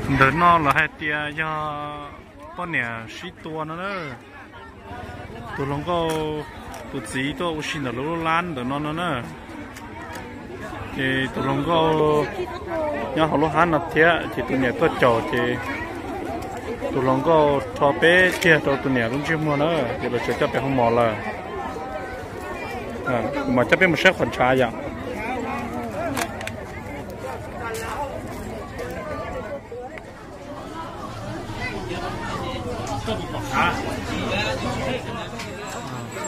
Ntawm no lawv hais tias yog poj niam sib tua no na. Tus hluas nkauj, tus txiv tuaj ua si ntawm lub lab ntawm no no na. Ces tus hluas nkauj nyob hauv lub hab no thiab, ces tus niam tuaj caum, ces tus hluas nkauj rho peb tiag rau tus niam lub ntsej muag na, ces lawv tseem coj pem hoo mos lawm. Kuv mam coj peb mus saib qhov ntshav yom.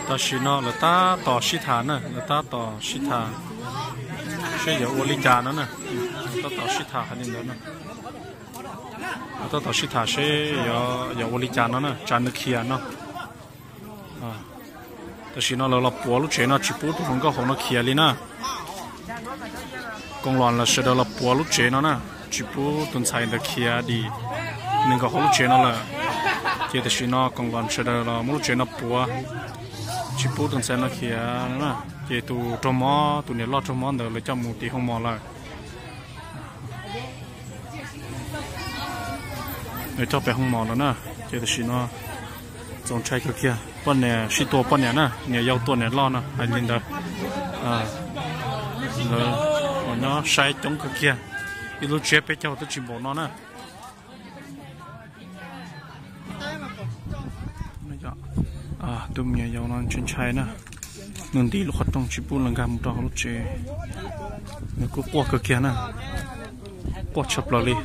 Tam sim no lawv tab tom sib tham na, lawv tab tom sib tham seb yuav ua li cas no na. Tab tom sib tham hais li ntawd na. Tab tom sib tham seb yuav ua li cas no na, tsam nws khiav no. Tam sim no lawv los puav lub tsev no tsis pub tus hluas nkauj hauv no khiav li na. Koos Los lawv sawv daws los puav lub tsev no na, tsis pub tus ntxhais ntawd khiav dim nws nkaus hauv lub tsev no lawm. Ces tam sim no Koos Los sawv daws los muab lub tsev no puav, tsis pub tus ntxhais no khiav na. Ces tus raug mob, tus niam loj raug mob ntawd lawv coj mus tim hoo mos lawm. Nws coj pem hoo mos lawm na. Ces tam sim no txaus ntshai kawg kiag, poj niam sib tua poj niam na, niam yau tua niam loj no hais li ntawd. Lawv nyob saib coob kawg kiag, ib lub tsiab peb caug twb tsis npaum no na. Tus me nyuam yaus no ntshai ntshai na, nws nti lub qhov rooj tsis pub lawv nkag mus rau hauv lub tsev. Nws kuj quaj kawg kiag na, quaj tshaj plaws li.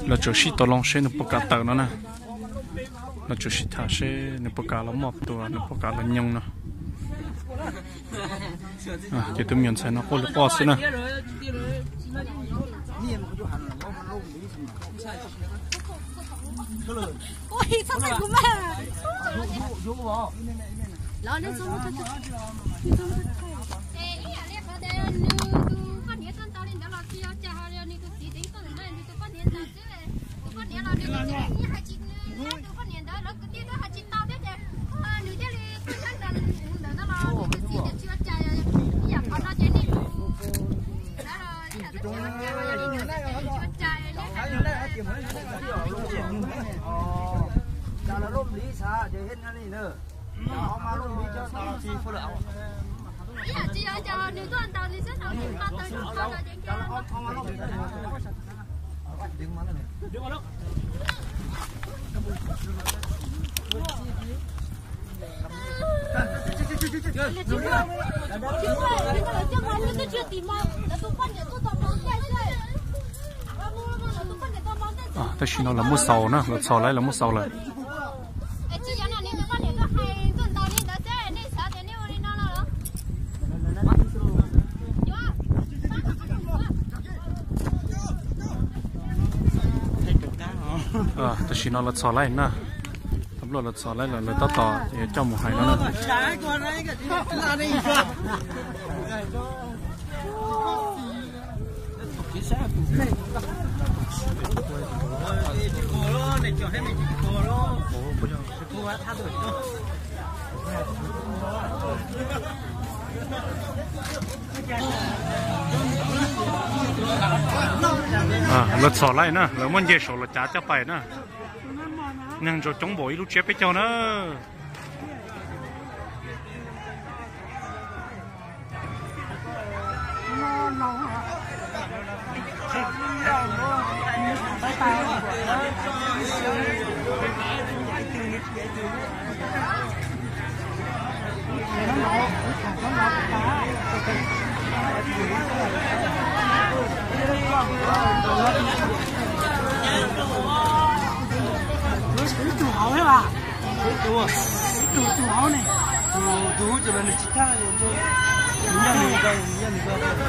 Lawv tseem sib tau loo seb nws puas kam tawm no na. Lawv tseem sib tham seb nws puas kam los moj tuas, nws puas kam los nyoos no. Ces tus me nyuam ntxhais no quaj li quaj xwb na. Tam sim no lawv muab xaus na, lawv txhos laib lawv muab xaus lawm. Tam sim no lawv txhos laib na, tau npluaj lawv txhos laib lawm, lawv tab tom coj mus hais no na. Lawv txhos laib na, lawv muab nce saum los cav coj pais na. Neeg ntsaum coob npaum ib lub tsiab peb caug na. Ib tug hauv thiab as. Ib tug, ib tug hauv ne. Tus, tus hauv ces nws tsis tag, nws nyob nws ko, nws nyob nws ko.